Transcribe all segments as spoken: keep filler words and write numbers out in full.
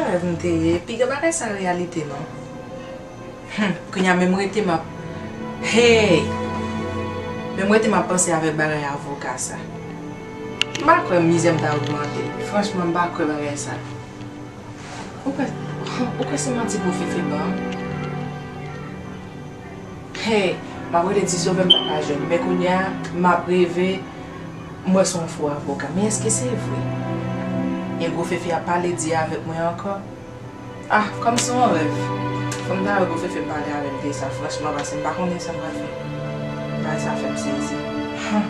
Rèv m te ye, piga bagay sa reyalite non. Hum, kounye a menm rete m ap, hey! Menm rete m ap panse avèk bagay avoka sa. M pa kwè mizè m ta ogmante. Franchman, m pa kwè bagay sa. Ou kwè, ou kwè se manti pou Fefe ban m? Hey, m ap rele Ti Sovè m pa ka jwenn. Men kounye a, m ap reve, m wè se yon fo avoka. Men èske se vre? E gwo Fefe ap pale di avèk mwen ankò? Ah, kòm se yon rèv. Fò m ta wè gwo Fefe m pale avè l de sa, franchman, paske m pa konnen sa m pral fè. Bagay sa fè m sezi. Huh.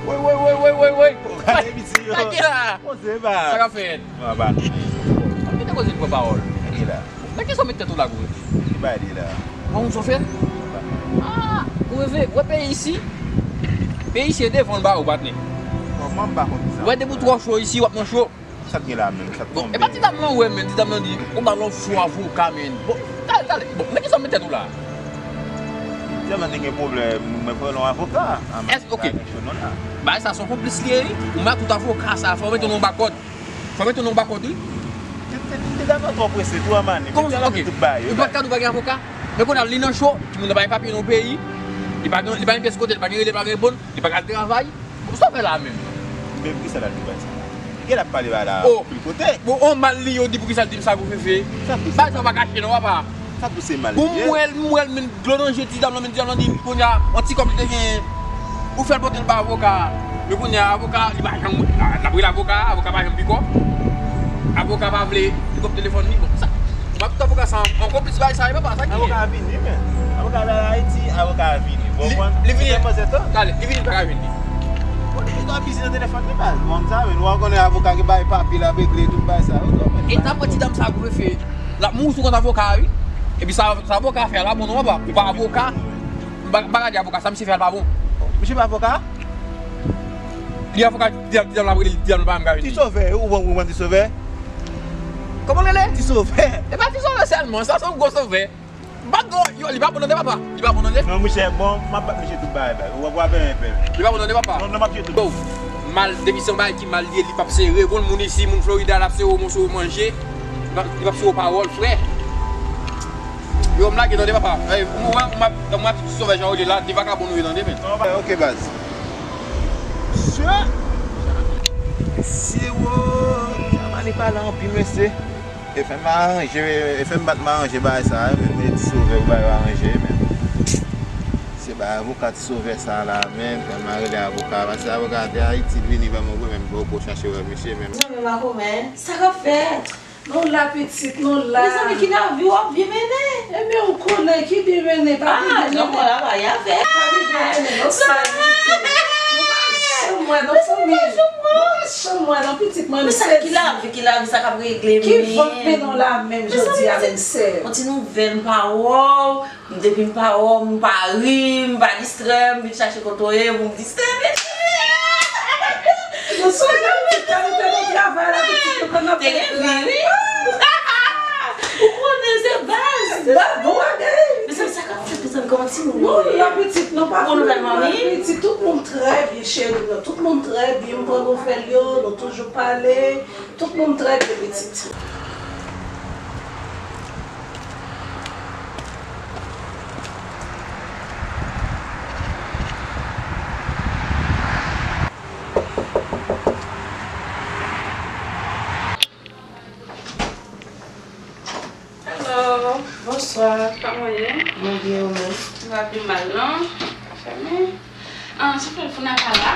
Woy, woy, woy, woy, woy, woy. Ou gade piti yo. Sa ki la? Koze ba. Sa k ap fèt? Mwen ba. Mwen te koze pran pawòl. Sa ki la? Nan kisa w met tèt ou la, gwo? Ki bay li la? Ou pa konn sa w fè? Ah, ou reve, wè peyi isi. Peyi isi e devan l ba ou, patnè. Kòman m pa konn sa? Wè depi w twò cho isi, w ap nan cho. Sa t gen la menm? Sa t tonbe? Bon, e pa ti dam lan wè menm, ti dam lan di, ou ba l yon fo avoka menm. Bon, tale, tale. Bon, nan kisa w met tèt ou la? Ti dam lan te gen pwoblèm, mwen pran yon avoka. Èske, ok. Bagay sa se yon konplis li ye, wi. Ou mèt tout avoka sa, fò w mete yon bakòd. Fò mete yon bakòd, wi. Ti dam lan twò prese, twò mani. Kòman, ok. Li pa t ka di w pa gen avoka. Men kounye a li nan cho, timoun nan pa gen papye nan peyi. Li pa gen, li pa gen pyès kote, li pa gen rele, li pa gen bon, li pa ka al travay. Bon, sa w fè la menm? Men poukisa l al di bagay sa la? Gen l ap pale bagay la anpil kote. Bon, on mal li yo di poukisa l di m sa gwo Fefe. Bagay sa w pa kache non, papa. Sa tou se mal li ye. Bon, m wè l, m wè l, men dlo nan je ti dam lan, men ti dam lan di kounye a, yon ti kòb li te genyen, ou fè l pote l ba avoka. Men kounye a, avoka, li pa janm, l ap rele avoka, avoka pa janm pik ap. Avoka pa vle pik ap telefòn li, bon, sa, m ap tout avoka sa, an konplis bagay sa, e papa, sa ki ye? Avoka a vini, men. Avoka a vini Ayiti, avoka a vini. Bon, li vini. Tale, li vini, li pa ka vini. Bon, li gen dwa bizi nan telefòn li, baz. Bon, sa, men, ou konnen avoka gen bagay papye, l ap regle tout bagay sa yo, men. E ta pran ti dam sa gwo Fefe. L ap mouri sou kont avoka a, wi. Epi sa, sa avoka a fè a la bon non, papa. Ou pa avoka. M pa, m pa ka di avoka sa, misye fè a l pa bon. Misye pa avoka? Li avoka, ti dam, ti dam la, li, ti dam la pa menm ka vini. Ti Sovè, ou, ou, ou, Ti Sovè? Kòman l rele? Ti Sovè. E pa Ti Sovè sèlman, sa se yon gwo Sovè. M pa t gen, yo, li pa bon non, papa. Li pa bon non. Non, monchè, bon, m ap bat misye tout bagay, bagay. W ap, w ap fè yon pèl. Li pa bon non, papa. Non, non, m ap jwe tout. Bon, mal, depi se yon bagay ki mal li ye, li p ap sere. Bon, moun isi, moun Florida, l ap sere w moso manje. Li p ap, li p ap sere w pawòl, frè. Yo, m lage tande, papa. Ey, m wè, m ap, m ap di Sovè jan w rele la, de vakabon nou ye tande, men. Non, ok, baz. Sè. Mesye, wo. Sa mani pale anpil, mesye. E fè m aranje, e fè m bat m aranje bagay sa a, men, men Ti Sovè ou bay yo aranje, men. Se bay avoka Ti Sovè sa la, men, fè m a rele avoka, paske avoka te Ayiti, l vini vrèman vre, men, m poko chache wè misye, men. Zanmi Makomè, sa k ap fèt? Nou la, pitit, nou la. Mezanmi, ki lavi w ap byen mennen? Ebyen, ou konnen ki byen mennen, pa gen byen mennen. Ah, non, la, pa y avè. Pa gen byen mennen, non, sa, pitit. Nou pa janm wè, non, fanmi. Nou pa janm wè, non, pitit, mwen, m sezi. Men sa ki lavi, ki lavi, sa k ap regle, men. Ki vant mennen w la menm jodi a, menm sè? Yon ti nouvèl, m pa wè w. Depi m pa wè w, m pa ri, m pa distrè, m vin chache kote w ye pou m distrè, pitit. Nou sonje pitit, lè nou te nan travay la, pitit, nou konn ap te gen vi, wi. Ou konnen se baz. Baz, bon bagay. Mezanmi, sa k ap fèt, mezanmi, kòman timoun yo ye? Nou la, pitit, nou pa konnen. Bon nouvèl, manmi? Pitit, tout moun trè byen, cheri, nou. Tout moun trè byen, m pran nouvèl yo, nou toujou pale. Tout moun trè byen, pitit. Hello. Bonswa. Kòman w ye? Mwen byen, ou menm? M pa pi mal, non. Fèmen. Ah, se fè Founa pa la?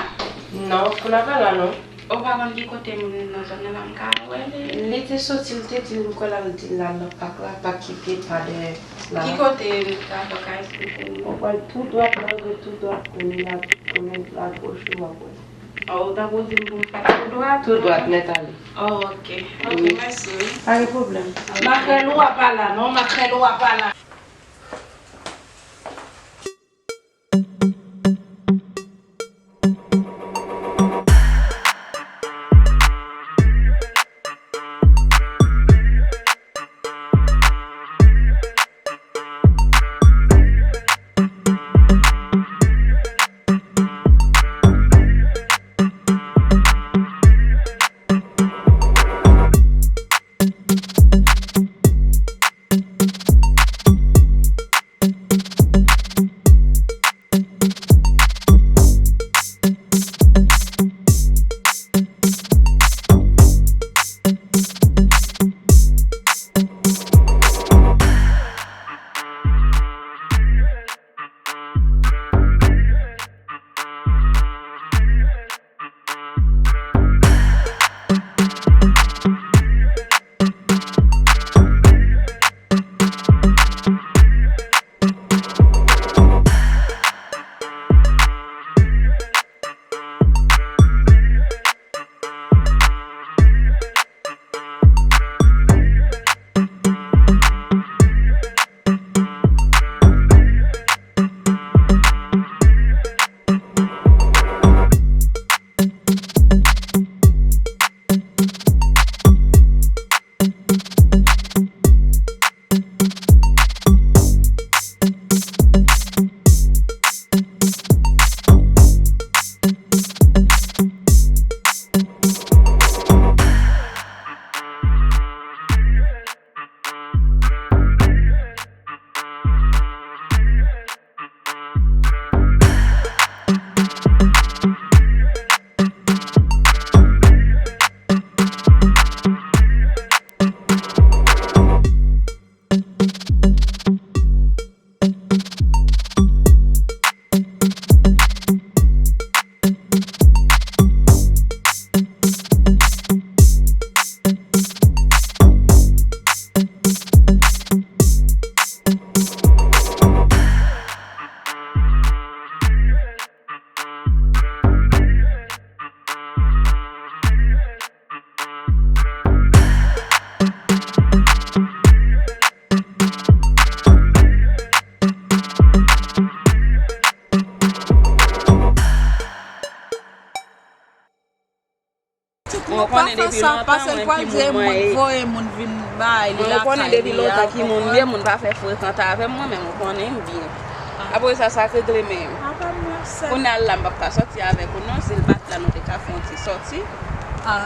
Non, Founa pa la, non. Ou pa konn ki kote m nan zòn nan la m ka wè li? Li te soti, li te di m kwè l al di l al nan pak la, pak ki gen pa dèyè la. Ki kote m ka fè w ka esplike m? Ou pral tou dwat, malgre tou dwat, men li la, konnen l a goch ou w ap wè. Oh, ou tankou di m pou m fè tou dwat? Tou dwat, nèt ale. Oh, ok. Ok, mèsi wi. Pa gen pwoblèm. Makrèl ou a pa la, non, makrèl ou a pa la. Depi lontan, mwen ki moun mwen ye. Voye moun vin bay li lakay li a, ou konnen depi lontan ki moun m ye, moun pa fè frekante avè m, mwen menm ou konnen m byen. Apre sa, sa k regle menm. Kounye a la, m p ap ka sòti avèk ou non, si l pa t la, nou te ka fè yon ti sòti. Ah,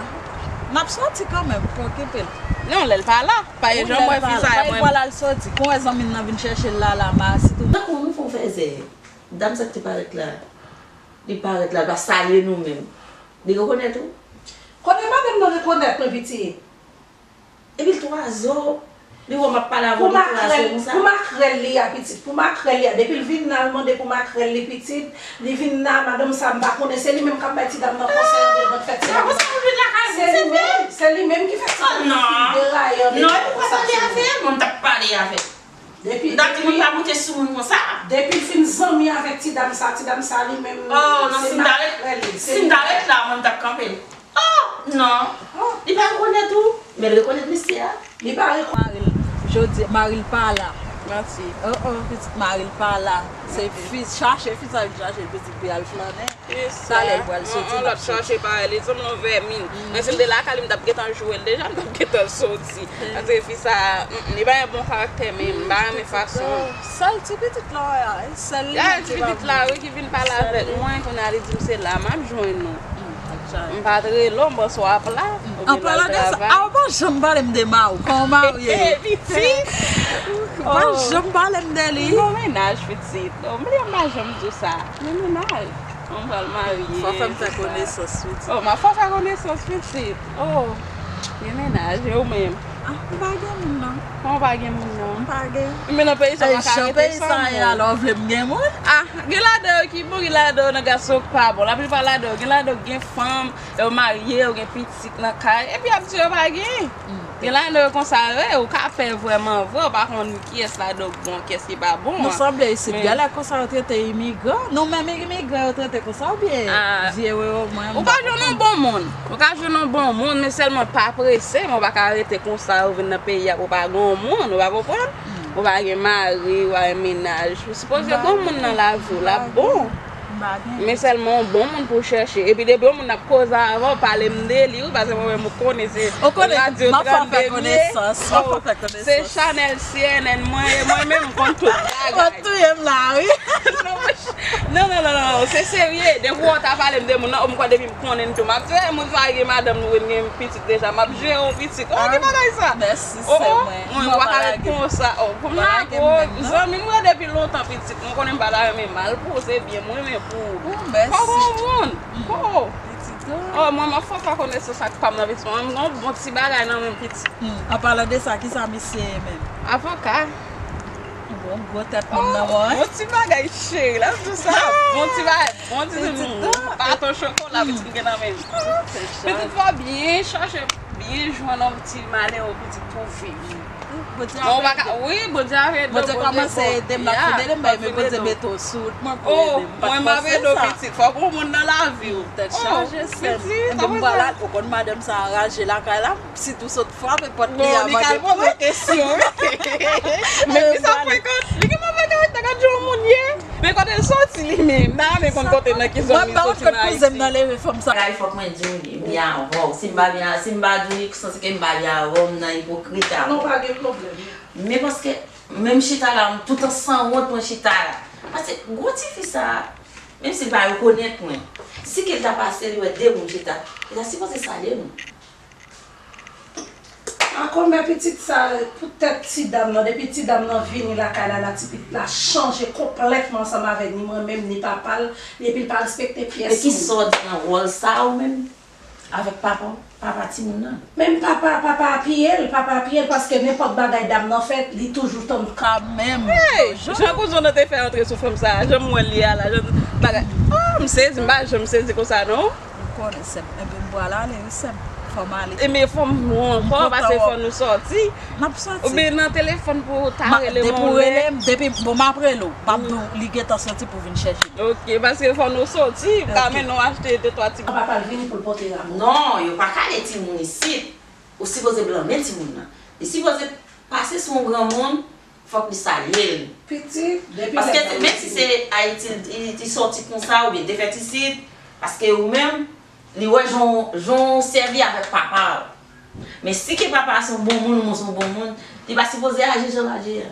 n ap sòti kanmenm, pa okipe l. Non, lè l pa la, pa gen jan mwen fi sa, mwen. Pral al sòti, kon wè zanmi l nan vin chèche l la, la, ma, si tou. Tankou nou fè w fèzè, dam sa k te parèt la, li parèt la, l pa salye nou menm. Li rekonèt ou? Kote madanm nan rekonèt mwen, pitit? Epi l twa zo, li wè m ap pale avè w, li twa zo konsa. Pou makrèl li a, pitit, pou makrèl li a. Depi l vin la, l mande pou makrèl li, pitit. Li vin la, madanm sa, m pa konnen, se li menm k ap bay ti dam nan konsèy, anben, mwen fè ti dam nan. Se li menm, se li menm ki fè ti dam nan fin deraye, anben, konsa. Non, e pou pale avè l, mwen t ap pale avè l. Depi, depi, moun pa moute sou moun konsa. Depi l fin zanmi avèk ti dam sa, ti dam sa li menm, oh, non, se si m ta ret, makrèl li, se si m ta ret la, mwen m t ap kanpe l. Oh, non. Oh. Li pa rekonèt ou, men l rekonèt mesye a. Li pa rekonèt. Mari l, jodi, mari l pa la. Manti. Oh, oh, pitit mari l pa la. Se fi, chache fi sa, chache pitit pou y al flannen. Talè l pral soti, l ap soti. Chache pa li, sanble yon vèmin. Men si l te lakay li, m t ap gentan joure l deja, m t ap gentan soti. Paske fi sa, mm, mm, li pa gen bon karaktè, men m pa renmen fason l. Sèl ti pitit la, wi, sèl li. Ti pitit la, wi, ki vin pale avèk mwen, kounye a li di m se la m ap jwenn ou. M pa t rele w, m panse w ap la. An palan de sa, a, ou pa janm pale m de mari w, kòman w marye? Pitit. Ou pa janm pale m de li. Yon mennaj, pitit. M bliye m pa janm di w sa. Yon mennaj. Mwen pral marye. Fò fè m fè konesans, pitit. Oh, m ap fè w fè konesans, pitit. Oh, gen mennaj, e ou menm? Ah, m pa gen moun, non. Kòman w pa gen moun, non? M pa gen. Men nan peyi sa, w pa ka rete san moun. Alò, w vle m gen moun? Ah, gen ladan yo ki bon, gen ladan yo nan gason k pa bon. Laplipa ladan yo, gen ladan yo gen fanm, yo marye, yo gen pitit nan kay, epi y ap di yo pa gen. Gen ladan yo konsa, wi, ou ka pè vrèman vre, ou pa konn kiyès ladan yo k bon, kiyès ki pa bon. Nou sanble isit, gen lè konsa yo trete imigran. Nou menm imigran yo trete konsa oubyen vye wewo mwen. Ou ka jwenn yon bon moun. Ou ka jwenn yon bon moun, men sèlman pa prese, men ou pa ka rete konsa, ou vin nan peyi a, ou pa gen yon moun, ou pa konprann? Ou pa gen mari, ou pa gen mennaj. Ou sipoze gen yon moun nan lavi w, l ap bon. Men sèlman yon bon moun pou w chèche. Epi depi yon moun ap koze avè w, pale m de li, wi, paske mwen menm ou konnen se radyo trannde m ye. Se Chanèl C N N mwen ye, mwen menm m konn tout bagay. W ap touye m la, wi. Non, non, non, non, se serye. Depi w ta pale m de moun nan, m kwè depi m konnen l tou. M ap di, "Eh, moun sa gen madanm, nou gen pitit deja, m ap jere yon pitit." Oh, ki bagay sa? Mèsi, sè mwen. Mwen pa ka ret konsa. Oh, pou m la, zanmi m, mwen depi lontan pitit. Mwen konnen m pa ta renmen mal pou ou, se byen mwen renmen pou ou. Fò w gen yon moun. Oh. Oh, mwen, m ap fè w fè konesans ak pa m nan pitit. Mwen, m gen yon bon ti bagay nan men m pitit. An palan de sa, kisa misye ye menm? Avoka. Bon, gwo tèt moun nan, bon, hein? Bon ti bagay, cheri, la, m di w sa. Bon ti bagay, bon ti timoun. Baton chokola, pitit m gen nan men m. Pitit fò byen chache, byen jwenn yon ti malere, pitit pou viv. Bondye ap ede. Wi, Bondye ap ede w, Bondye kòmanse ede m, l ap fin ede m, men Bondye mete w sou wout mwen pou ede m. Mwen m ap ede w, pitit. Fòk ou moun nan lavi w. Tèt chaje, sè m. Epi m pral al, ou konn madanm sa anraje lakay la, sitou sot frape pòt li a, mande pou mwen. Kesyon, wi. Men ki sa frekant? Li gen move karaktè, gad jan yon moun ye. Men kote l soti li menm? Nan, men konn kote nan ki zòn li soti nan Ayiti. Mwen pa wè kote kouzin m nan leve fanm sa. Bagay fòk mwen di w li, m byen avè w. Si m pa byen, si m pa di w li, sanse ke m pa byen avè w, m nan ipokrit avè w. Non, pa gen pwoblèm. Men paske, menm chita la, m toutan sanwont mwen chita la. Paske gwo tifi sa, menm si l pa rekonèt mwen, si ke l ta pase, li wè de moun chita, li ta sipoze salye nou. Ankò, men pitit sa, poutèt ti dam nan, depi ti dam nan vini lakay la, la ti pitit la chanje konplètman ansanm avè ni mwen menm, ni papa l, epi l pa respekte pyès moun. E kisa w di nan wòl sa a ou menm? Avèk papa w, papa timoun nan. Menm papa, papa apiye l, papa apiye l, paske nenpòt bagay dam nan fè, li toujou tann kanmenm. Hey, jan kouzin w nan te fè antre sou fanm sa a, jan m wè l ye a la, jan bagay. Oh, m sezi, m pa janm sezi konsa non. Ou konnen sè m, enben m pral ale wi sè m. Fò m ale. Ebyen fò m wè ankò, paske fò nou sòti. N ap sòti. Oubyen nan telefòn pou w ta rele m yon lè. Depi w rele m, depi, bon, m ap rele w. M ap di w li gentan sòti pou vin chèche m. Ok, paske fò nou soti, m ka mennen w achte de twa ti. Papa l vini pou l pote rapò. Non, yo pa kale timoun isit. Ou sipoze blanmen timoun nan. Li sipoze pase sou yon granmoun, fòk li salye l. Pitit, depi lè. Paske menm si se Ayiti li, li sòti konsa oubyen te fèt isit, paske ou menm, Li wè jan w, jan w sèvi avèk papa w. Men si ke papa a se yon bon moun, ou se yon bon moun, li pa sipoze aji jan l aji a.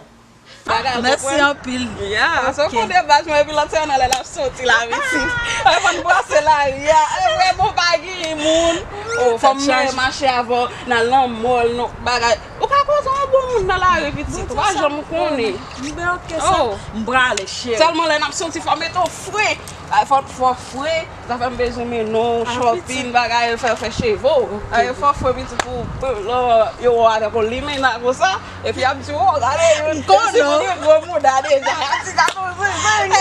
Bagay, ou Mèsi konprann? Anpil. Ya, sa Ok. Fon de baz mwen, epi lòt se nan lè l ap soti la, pitit. Lè fò n brase lari a. E vre, bon, pa gen moun. Oh, Fò m fèt chaje. Mache avè w, nan lanmò l, non, bagay. Ou ka koze yon bon moun nan lari, pitit. Ou pa janm konnen. M ben ok, sa. Oh. M prale, cheri. Sèlman lè n ap soti, fò mete w fre. Ay, fò, fò fre. Zafè m bezwen mennen w, Ah, shopping, pitit. Bagay, fè, fè cheve w. Ok. Ay, fò fre, pitit, pou, pou, lò, yo wè w avèk yon limena konsa. Epi y ap di, "Oh, gade, yon M konnen. Timoun gen gwo mouda deja." Y ap di, "Gade, yon zen, zen."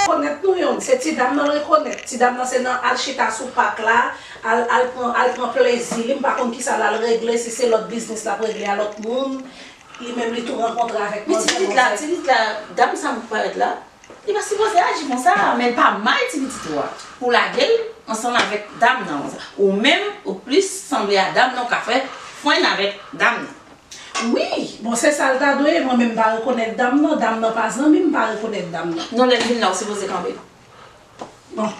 Rekonèt nou youn, se ti dam nan l rekonèt. Ti dam nan se nan al chita sou pak la, al, al pran, al pran plezi li. M pa konn kisa l al regle, si se lòt biznis l ap regle a lòt moun. Li menm, li tou rankontre avèk Men ti manzè, pitit la, manzè. Ti pitit la, dam sa m parèt la, li pa sipoze aji konsa, men l pa may ti pitit ou a. Pou lage l ansanm avèk dam nan konsa. Ou menm, ou plis sanble a dam nan, ou ka fè frenn avèk dam nan. Wi, bon, se sa l ta dwe, mwen menm m pa rekonèt dam nan, dam nan pa zanmi m, m pa rekonèt dam nan. Non, lè l vin la, ou sipoze kanpe. Bon,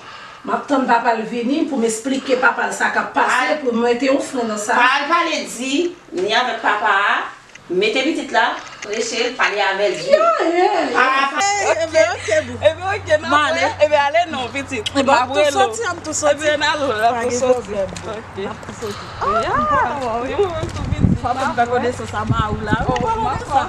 m ap tann papa l vini pou m esplike papa l sa k ap pase, Al- pou m mete yon fren nan sa. Pa al pale di, ni avèk papa a, mete pitit la, preche l, pale avè l di. Yeah, yeah, yeah. Ah, pa- Ebyen, ok, boo. Ebyen, ok, n ap Male. Ebyen, ale non, pitit. Ebyen, m ap tou soti, m ap tou soti. Ebyen, n al, n ap tou soti. Ok. M ap tou soti. Ah, wi, mwen menm tou pitit. Fò m fè konesans a Maou la. Oh, mwen fò.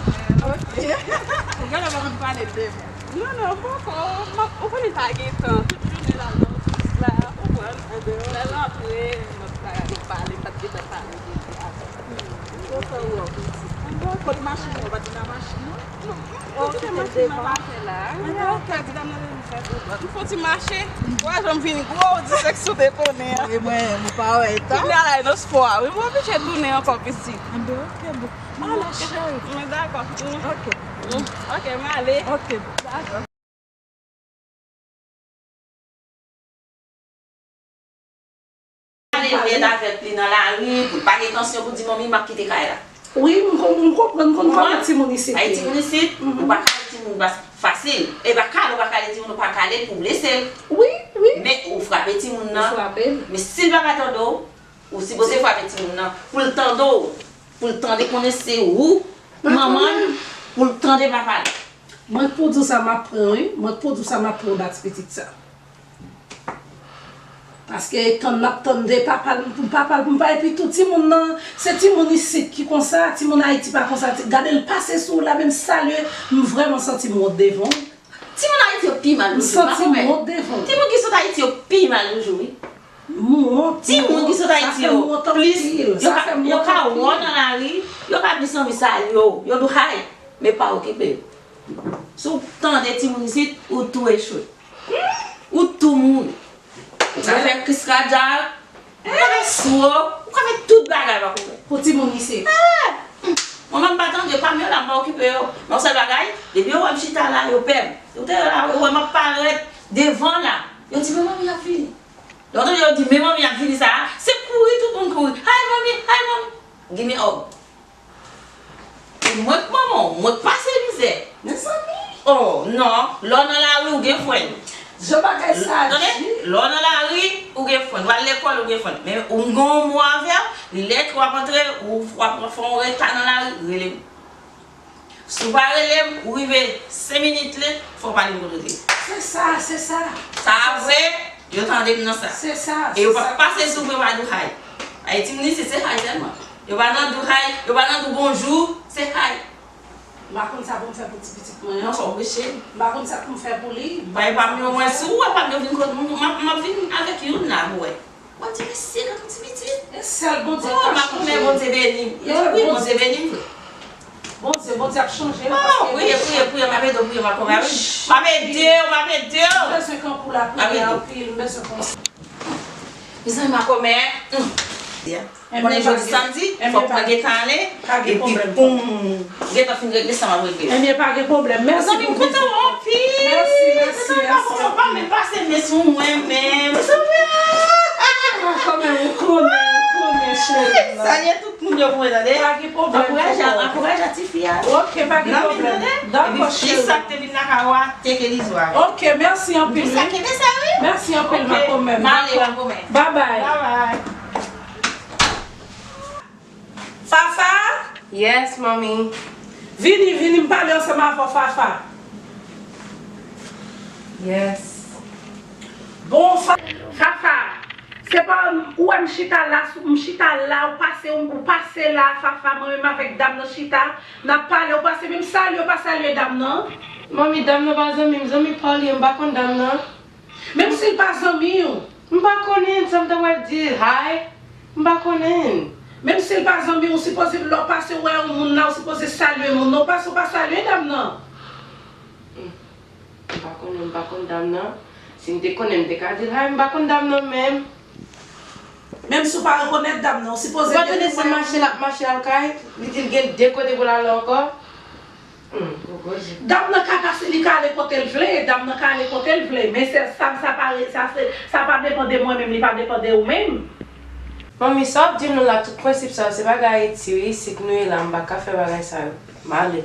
Ok. Ou genlè pa konn pale de mwen. Non, non, poko. M ap, ou konnen pa gen tan. Tout jounen la nan ofis la, ou konprann? Lè l antre, m ap pale, m pa t gentan pale de li avè l. Konsa ou wè w pitit. Kot machin nan? Ou pa t nan machin nan? Non, non, ou kite machin nan pase la. Ou wè, ou pèdi dam nan devan. M fon ti mache. Ou wè jan m vin gwo, ou di sèks ou te konnen an. E mwen, mwen pa wè tan. Kounye a la, e nan spò a wi, m oblije tounen ankò pitit. Enben, ok, boo. Mwen dakò. Ok. Ok, m ale. Ok, dakò. Ale nèt avèk li nan lari, pou l pa gen tansyon, pou di, "Manmi, m ap kite kay la." Wi, m kon-, m konprann, m konn kòman timoun isit ye. Ay timoun isit, ou pa kale timoun fasil. E pa kale, ou pa kale timoun, ou pa kale pou blese l. Wi, wi. Men ou frape timoun nan. Ou frape l. Men si l pa ka tande w, ou sipoze frape timoun nan pou l tande w, pou l tande konnen se ou, manman l, pou l tande papa l. Mwen k pou di w sa m ap pran wi, mwen k pou di w sa m ap pran ba ti pitit sa. Paske tann n ap tann de papa l, pou papa l, pou m pa, epi tou timoun nan, se timoun isit ki konsa, timoun Ayiti pa konsa, ti, gade l pase sou ou la, menm salye, m vrèman santi m wont devan w. Timoun Ayiti yo pi mal toujou, pa konprann. Timoun ki sot Ayiti yo pi mal toujou, wi. Timoun ki sot Ayiti yo plis, yo ka, yo ka wè w nan lari, yo ka plis anvi salye w, yo di w hay, men pa okipe yo. Si w tande timoun isit, ou tou echwe. Ou tou mouri. Ou ka fè kriz kadyak, ou ka fè swok, ou ka fè tout bagay pa konprann. Pou timoun isit. Mwen menm m pa tande, pa m yo la, m pa okipe yo. Men yon sèl bagay, depi yo wè m chita la, yo pè m. Yo te la, yo wè m ap parèt devan la. Yo di, "Men manmi ap vini." Lè w tande yo di, "Men manmi ap vini" sa a, se kouri tout moun kouri. "Hay manmi, hay manmi." Gimme hug. E mwen k manman w, mwen k pase mizè. Mezanmi. Oh, non. Lè w nan lari, ou gen frenn. Jan bagay sa di. Tande? Lè w nan lari, ou gen frenn. W al lekòl, ou gen frenn. Men ou gen yon mo avè w, lè ke w ap antre, ou, w ap fè yon reta nan lari, rele m. Si w pa rele m, ou rive senk minit lè, fò w pale m kote w te ye. Se sa, se sa. Sa vre, yo tande m nan sa. Se sa, se sa. E yo p ap pase sou mwen, yo pa di w hay. Ay, timoun isit, se hay sèlman. Yo pa nan di w hay, yo pa nan di w bonjou, se hay. M pa konn sa pou m fè pou ti pitit mwen an. Non, fò w preche. M pa konn sa pou m fè pou li. Bay pa m yo, mwen, si w wè pa m yo vin kot mwen, m ap, m ap vin avèk youn la pou wè. Bondye, mèsi, gade yon ti pitit. E sèl Bondye k ka chanje. Oh, makomè, Bondye beni m. Wi, Bondye beni m vre. Bondye, Bondye ap chanje l, paske priye, priye, priye, m ap ede w priye, makomè, wi. M ap ede w, m ap ede w. M bezwen kanpe w la, priye anpil, m bezwen konsa. Mezanmi, makomè, hmm. Konnen jodi samdi, fòk mwen gentan ale, epi pou m gentan fin regle sa m ap regle. Ebyen, pa gen pwoblèm. Mèsi pou vizit. Mezanmi, m kontan w anpil. Mèsi, mèsi, mèsi. Mezanmi, pa menm pase men sou mwen menm. Mezanmi. Ah, kanmenm, ou konnen, ou konnen, cheri. Salye tout moun yo pou mwen, tande. Pa gen pwoblèm. Ankouraje, ankouraje tifi a. Ok, pa gen pwoblèm. Dakò, cheri. Epi sa k te vin lakay ou a, Tcheke Lizou avè. Ok, mèsi anpil, wi. Mèsi anpil, makomè. M ale, makomè. Bye bye. Bye bye. Fafa! Yes, mommy. Vini, vini, m pale ansanm avè w, Fafa. Yes. Bon, Fa-, Fafa, se pa ou wè m chita la, sou, m chita la, ou pase, ou, ou pase la, Fafa, mwen menm avèk dam nan chita, n ap pale, ou pase, menm salye, ou pa salye dam nan. Manmi, dam nan pa zanmi m, zanmi pa w li ye, m pa konn dam nan. Menm si l pa zanmi w. M pa konnen, sa m ta pral di l, hi, m pa konnen. Menm si l pa zanmi w, ou sipoze lè w pase, ou wè yon moun la, ou sipoze salye moun nan, ou pase, ou pa salye dam nan. M pa konnen, m pa konn dam nan. Si m te konnen, m te ka di l, hi, m pa konn dam nan menm. Menm si w pa rekonèt dam nan, ou sipoze... Ou pa tande se mache l ap mache al kay, li di l gen de kote pou l ale ankò. Hmm, gwo gwo je. Dam nan ka pase, li ka ale kote l vle, dam nan ka ale kote l vle, men se sa, sa pa re-, sa se, sa pa depann de mwen menm, li pa depann de ou menm. Manmi, sa w ap di nou la, tout prensip sa yo, se bagay Ayiti, wi, isit nou ye la, m pa ka fè bagay sa yo. M ale.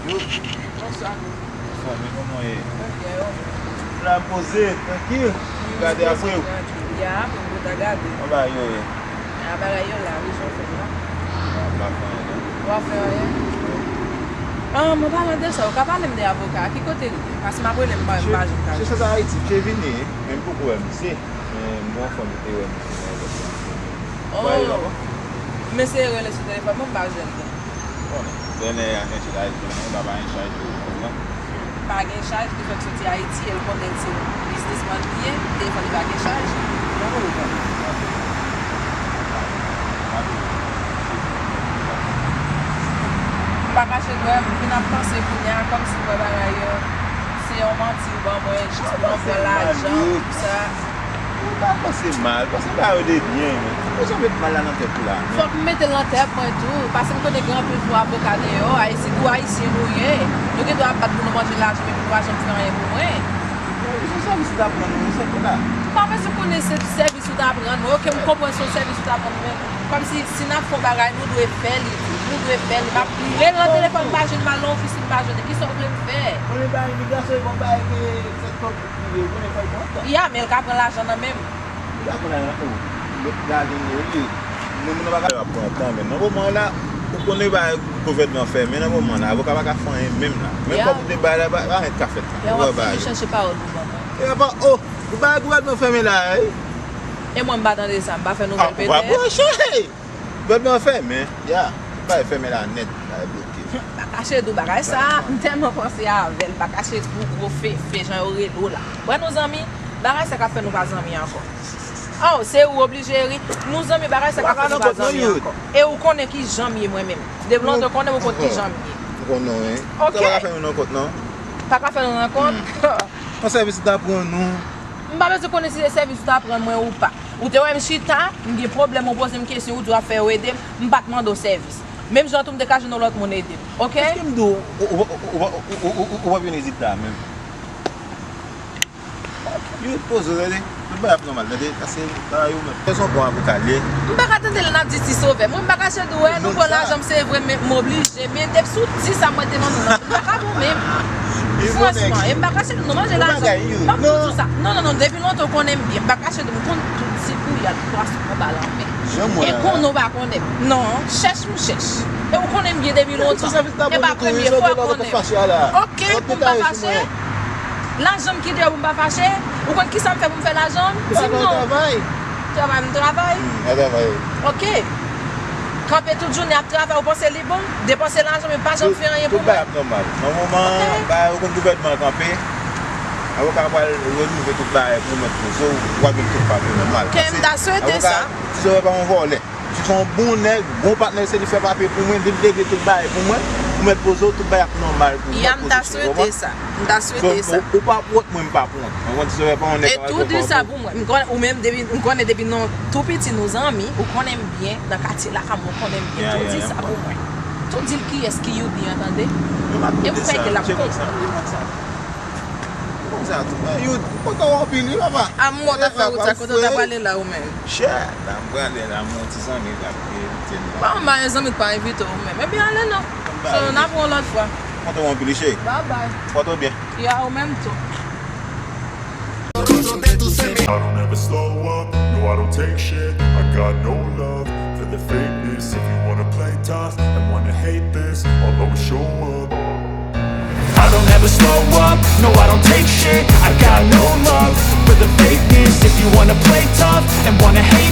Yo, kòman sa? Anfòme, kòman w ye? Mwen byen, e ou menm? M la poze, trankil. M gade apre w. Trankil, ya, pou m ta gade. Kòman bagay yo ye? A, bagay yo la, wi, jan w fè m la. Bon, m pa fè anyen, non. Ou pa fè anyen? Ah, mwen pa rete sa, ou ka pale m de avoka a, ki kote l ye? Paske m ap rele, m pa, m pa janm ka jwenn. Misye sot Ayiti, misye vini, men m poko wè misye. Men m gon fanm ki te wè misye nan lòt sèvis. Oh. Ou pa ye la, non? M eseye rele sou telefòn mwen, m pa jwenn li. Bon, dènye a chèche la, li pa pa gen chaj tou, ou konprann? Pa gen chaj, li fèk soti Ayiti, e l konnen se yon biznismann li ye, telefòn li pa gen chaj. Nan ou konn? M pa kache dwèt, m vin ap panse kounye a, kòmsi m wè bagay yo, se yon manti ou ban mwen, jis pou m pran lajan, tout sa. Ou pa panse mal, paske ba yo de byen, men. Ou bezwen met mal la nan tèt ou la, men. Fòk m mete l nan tèt mwen tou, paske m konnen gen anpil fo avoka deyò, Ayiti, tou Ayisyen nou ye. Nou gen dwa ap bat pou nou manje lajan, men nou pa janm fè anyen pou mwen. Bon, se sèvis ou t ap rann mwen, se pou la. M pa bezwen konnen se sèvis ou t ap rann mwen. Ok, m konprann se yon sèvis ou t ap rann mwen. Kòmsi, si n ap fè yon bagay, nou dwe fè li tou. Nou dwe fè li. M ap rele nan telefòn, m pa jwenn, m al nan ofisin, m pa jwenn li. Kisa w vle m fè? Bon, li ba imigrasyon, li bon bagay ke sèt kòb. Li konnen fè l pran tan. Ya, men l ka pran lajan nan men m. Li ka pran lajan nan men w. Lòt la vin yo, li. Nou, nou pa ka ap pran tan, men nan moman la, ou konnen bagay gouvènman fèmen nan moman la, avoka pa ka fè anyen menm la. Men kòb ou te bay la, pa, pa anyen ka fèt la. Ya, w ap fini chèche pawòl pou ban mwen. E pa, oh, ou bay gouvènman fèmen la, wi. E mwen, m pa tande sa, m pa fè nouvèl petèt. Ah, ou pa branche! Gouvènman fèmen, ya. Bagay fèmen la nèt, bagay bloke. M pa kache di w bagay sa, m tèlman panse avè l, m pa kache di w gwo fefe, jan yo rele w la. Wè nou zanmi, bagay sa k ap fè nou pa zanmi ankò. Oh, se ou oblije ri. Nou zanmi, bagay sa k ap fè nou pa zanmi ankò. E ou konnen ki jan m ye mwen menm. Depi lontan ou konnen, ou konn ki jan m ye. Ou konnen, wi. Ok. Sa pa ka fè nou rankont, non? Pa ka fè nou rankont? Yon sèvis ou ta pran nou. M pa bezwen konnen si se sèvis ou ta pran mwen ou pa. Ou te wè m chita, m gen pwoblèm, ou poze m kesyon, ou di w ap fè yo ede m, m pa t mande w sèvis. Menm jan tou m te ka jwenn yon lòt moun ede m, ok? Èske m di w, ou, ou, ou pa vin isit la menm? Li ret poze w, tande? Tout bagay ap nòmal, tande? Pase bagay ou menm. Pèsonn bon avoka l ye. M pa ka tande lè n ap di Ti Sovè. Mwen, m pa kache di w, wè, nou pran lajan m, se vre, men m oblije. Men depi si w di sa, mwen te nan nou nan, m pa ka bon menm. Fransman, e m pa kache di w, nou manje lajan. M ap di w sa. Non, non, non, depi lontan ou konnen m byen. M pa kache di w, m konn tout ti gouyad pwason anba lanmè. E konnen w pa konnen m. Non, chèch m chèch. E ou konnen m byen depi lontan. E pa premye fwa w konnen m. Ok, pou m pa fache. Lajan m ki deyò pou m pa fache? Ou konn kisa m fè pou m fè lajan m? Di m non. Travay, m travay. Ok. Kanpe tout jounen ap travay, ou panse li bon? Depanse lajan, men pa janm fè anyen pou mwen. Tout bagay ap nòmal. Nan moman, bagay, ou konn gouvènman an kanpe. Avoka pral renouvle tout bagay pou mèt poze w, w ap jwenn tout papye nòmal. Ok, m ta swete sa. Ti Sovè pa yon vòlè. Si se yon bon nèg, bon patnè, se li fè papye pou mwen, li regle tout bagay pou mwen, pou mèt poze w, tout bagay ap nòmal pou mwen. Ya, m ta swete sa. M ta swete sa. Ou pa wont, mwen m pa wont. Mwen konn Ti Sovè pa yon nèg. E tou di sa pou mwen. M konnen, ou menm, depi, m konnen depi nou tou piti nou zanmi, ou konnen m byen, nan katye lakay mwen, ou konnen m byen, tou di sa pou mwen. Tou di l kiyès ki Youbi an, tande? E ou kwè ke l ap konprann. Sa tou, men, Yud, ou kontan wè anpil, wi, papa. A, m wè w ta fè wout sa, kote w ta prale la, ou menm? Chè, la, m prale la, m gon ti zanmi k ap envite m la. Bon, m pa gen zanmi k pa envite w, ou menm. Ebyen, ale non. So, n ap wè w lòt fwa. Kontan wè anpil, cheri. Bye bye. Pòte w byen. Ya, ou menm tou. I don't ever slow up, no, I don't take shit. I got no love for the fakeness. If you wanna play tough and wanna hate this, I'll always show up. I don't ever slow up, no, I don't take shit. I got no love for the fakeness. If you wanna play tough and wanna hate